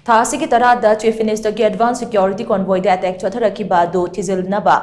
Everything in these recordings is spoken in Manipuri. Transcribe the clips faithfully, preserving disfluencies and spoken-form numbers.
ꯊꯥ ꯑꯁꯤꯒꯤ ꯇꯔꯥꯗ Chief Minister ꯒꯤ advance security convoy ꯗ attack ꯆꯠꯊꯔꯛꯈꯤꯕ ꯑꯗꯨ ꯊꯤꯖꯤꯟꯅꯕ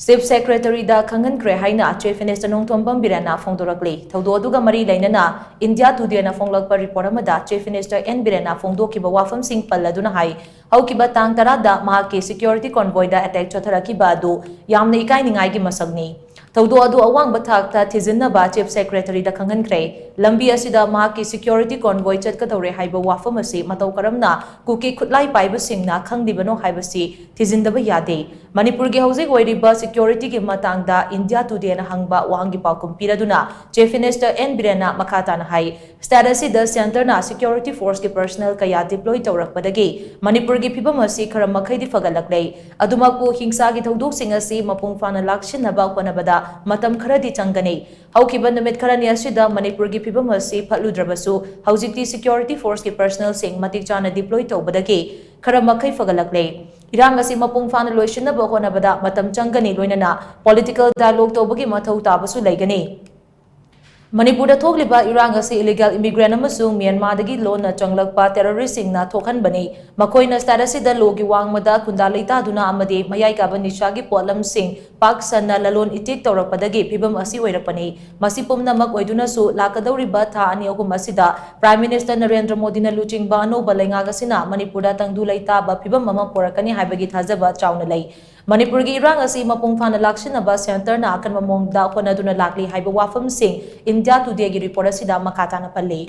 Chief Secretary ꯗ ꯈꯪꯍꯟꯈ꯭ꯔꯦ ꯍꯥꯏꯅ Chief Minister ꯅꯣꯡꯊꯣꯝꯕꯝ ꯕꯤꯔꯦꯟꯅ ꯐꯣꯡꯗꯣꯔꯛꯂꯤ꯫ ꯊꯧꯗꯣꯛ ꯑꯗꯨꯒ ꯃꯔꯤ ꯂꯩꯅꯅ India Today ꯅ ꯐꯣꯡꯂꯛꯄ report ꯑꯃꯗ Chief Minister ꯑꯦꯟ ꯕꯤꯔꯦꯟꯅ ꯐꯣꯡꯗꯣꯛꯈꯤꯕ ꯋꯥꯐꯝꯁꯤꯡ ꯄꯜꯂꯗꯨꯅ ꯍꯥꯏ, ꯍꯧꯈꯤꯕ ꯇꯥꯡ ꯇꯔꯥꯗ ꯃꯍꯥꯛꯀꯤ security convoy ꯗ attack ꯆꯠꯊꯔꯛꯈꯤꯕ ꯑꯗꯨ ꯌꯥꯝꯅ ꯏꯀꯥꯏꯅꯤꯡꯉꯥꯏꯒꯤ ꯃꯁꯛꯅꯤ꯫ ꯊꯧꯗꯣꯛ ꯑꯗꯨ ꯑꯋꯥꯡꯕ ꯊꯥꯛꯇ ꯊꯤꯖꯤꯟꯅꯕ Chief Secretary ꯗ ꯈꯪꯍꯟꯈ꯭ꯔꯦ꯫ ꯂꯝꯕꯤ ꯑꯁꯤꯗ ꯃꯍꯥꯛꯀꯤ security convoy ꯆꯠꯀꯗꯧꯔꯦ ꯍꯥꯏꯕ ꯋꯥꯐꯝ ꯑꯁꯤ ꯃꯇꯧ ꯀꯔꯝꯅ ꯀꯨꯀꯤ ꯈꯨꯠꯂꯥꯏ ꯄꯥꯏꯕꯁꯤꯡꯅ ꯈꯪꯂꯤꯕꯅꯣ ꯍꯥꯏꯕꯁꯤ ꯊꯤꯖꯤꯟꯗꯕ ꯌꯥꯗꯦ꯫ ꯃꯅꯤꯄꯨꯔꯒꯤ ꯍꯧꯖꯤꯛ ꯑꯣꯏꯔꯤꯕ security ꯒꯤ ꯃꯇꯥꯡꯗ India Today ꯅ ꯍꯪꯕ ꯋꯥꯍꯪꯒꯤ ꯄꯥꯎꯈꯨꯝ ꯄꯤꯔꯗꯨꯅ Chief Minister ꯑꯦꯟ ꯕꯤꯔꯦꯟꯅ ꯃꯈꯥ ꯇꯥꯅ ꯍꯥꯏ, state ꯑꯁꯤꯗ centre ꯅ security force ꯀꯤ personnel ꯀꯌꯥ deploy ꯇꯧꯔꯛꯄꯗꯒꯤ ꯃꯅꯤꯄꯨꯔꯒꯤ ꯐꯤꯕꯝ ꯑꯁꯤ ꯈꯔ ꯃꯈꯩꯗꯤ ꯐꯒꯠꯂꯛꯂꯦ꯫ ꯑꯗꯨꯃꯛꯄꯨ ꯍꯤꯡꯁꯥꯒꯤ ꯊꯧꯗꯣꯛꯁꯤꯡ ꯑꯁꯤ ꯃꯄꯨꯡ ꯐꯥꯅ ꯂꯥꯛꯁꯤꯟꯅꯕ ꯍꯣꯠꯅꯕꯗ ꯃꯇꯝ ꯈꯔꯗꯤ ꯆꯪꯒꯅꯤ꯫ ꯍꯧꯈꯤꯕ ꯅꯨꯃꯤꯠ ꯈꯔꯅꯤ ꯑꯁꯤꯗ ꯃꯅꯤꯄꯨꯔꯒꯤ ꯐꯤꯕꯝ ꯑꯁꯤ ꯐꯠꯂꯨꯗ꯭ꯔꯕꯁꯨ, ꯍꯧꯖꯤꯛꯇꯤ security force ꯀꯤ personnel ꯁꯤꯡ ꯃꯇꯤꯛ ꯆꯥꯅ deploy ꯇꯧꯕꯗꯒꯤ ꯈꯔ ꯃꯈꯩ ꯐꯒꯠꯂꯛꯂꯦ꯫ ꯏꯔꯥꯡ ꯑꯁꯤ ꯃꯄꯨꯡ ꯐꯥꯅ ꯂꯣꯏꯁꯤꯟꯅꯕ ꯍꯣꯠꯅꯕꯗ ꯃꯇꯝ ꯆꯪꯒꯅꯤ, ꯂꯣꯏꯅꯅ political dialogue ꯇꯧꯕꯒꯤ ꯃꯊꯧ ꯇꯥꯕꯁꯨ ꯂꯩꯒꯅꯤ꯫ ꯃꯅꯤꯄꯨꯔꯗ ꯊꯣꯛꯂꯤꯕ ꯏꯔꯥꯡ ꯑꯁꯤ illegal immigrant ꯑꯃꯁꯨꯡ ꯃ꯭ꯌꯥꯟꯃꯥꯔꯗꯒꯤ ꯂꯣꯟꯅ ꯆꯪꯂꯛꯄ terrorist ꯁꯤꯡꯅ ꯊꯣꯛꯍꯟꯕꯅꯤ꯫ ꯃꯈꯣꯏꯅ state ꯑꯁꯤꯗ ꯂꯣꯒꯤ ꯋꯥꯡꯃꯗ ꯈꯨꯟꯗꯥ ꯂꯩꯇꯥꯗꯨꯅ ꯑꯃꯗꯤ ꯃꯌꯥꯏ ꯀꯥꯕ ꯅꯤꯁꯥꯒꯤ ꯄꯣꯠꯂꯝꯁꯤꯡ ꯄꯥꯛ ꯁꯟꯅ ꯂꯂꯣꯟ ꯏꯇꯤꯛ ꯇꯧꯔꯛꯄꯗꯒꯤ ꯐꯤꯕꯝ ꯑꯁꯤ ꯑꯣꯏꯔꯛꯄꯅꯤ꯫ ꯃꯁꯤ ꯄꯨꯝꯅꯃꯛ ꯑꯣꯏꯗꯨꯅꯁꯨ ꯂꯥꯛꯀꯗꯧꯔꯤꯕ ꯊꯥ ꯑꯅꯤ ꯑꯍꯨꯝ ꯑꯁꯤꯗ Prime Minister ꯅꯔꯦꯟꯗ꯭ꯔ ꯃꯣꯗꯤꯅ ꯂꯨꯆꯤꯡꯕ ꯑꯅꯧꯕ ꯂꯩꯉꯥꯛ ꯑꯁꯤꯅ ꯃꯅꯤꯄꯨꯔꯗ ꯇꯪꯗꯨ ꯂꯩꯇꯥꯕ ꯐꯤꯕꯝ ꯑꯃ ꯄꯨꯔꯛꯀꯅꯤ ꯍꯥꯏꯕꯒꯤ ꯊꯥꯖꯕ ꯆꯥꯎꯅ ꯂꯩ꯫ ꯃꯅꯤꯄꯨꯔꯒꯤ ꯏꯔꯥꯡ ꯑꯁꯤ ꯃꯄꯨꯡ ꯐꯥꯅ ꯂꯥꯛꯁꯤꯟꯅꯕ centre ꯅ ꯑꯀꯟꯕ ꯃꯑꯣꯡꯗ ꯍꯣꯠꯅꯗꯨꯅ ꯂꯥꯛꯂꯤ ꯍꯥꯏꯕ ꯋꯥꯐꯝꯁꯤꯡ India Today ꯒꯤ report ꯑꯁꯤꯗ ꯃꯈꯥ ꯇꯥꯅ ꯄꯜꯂꯤ꯫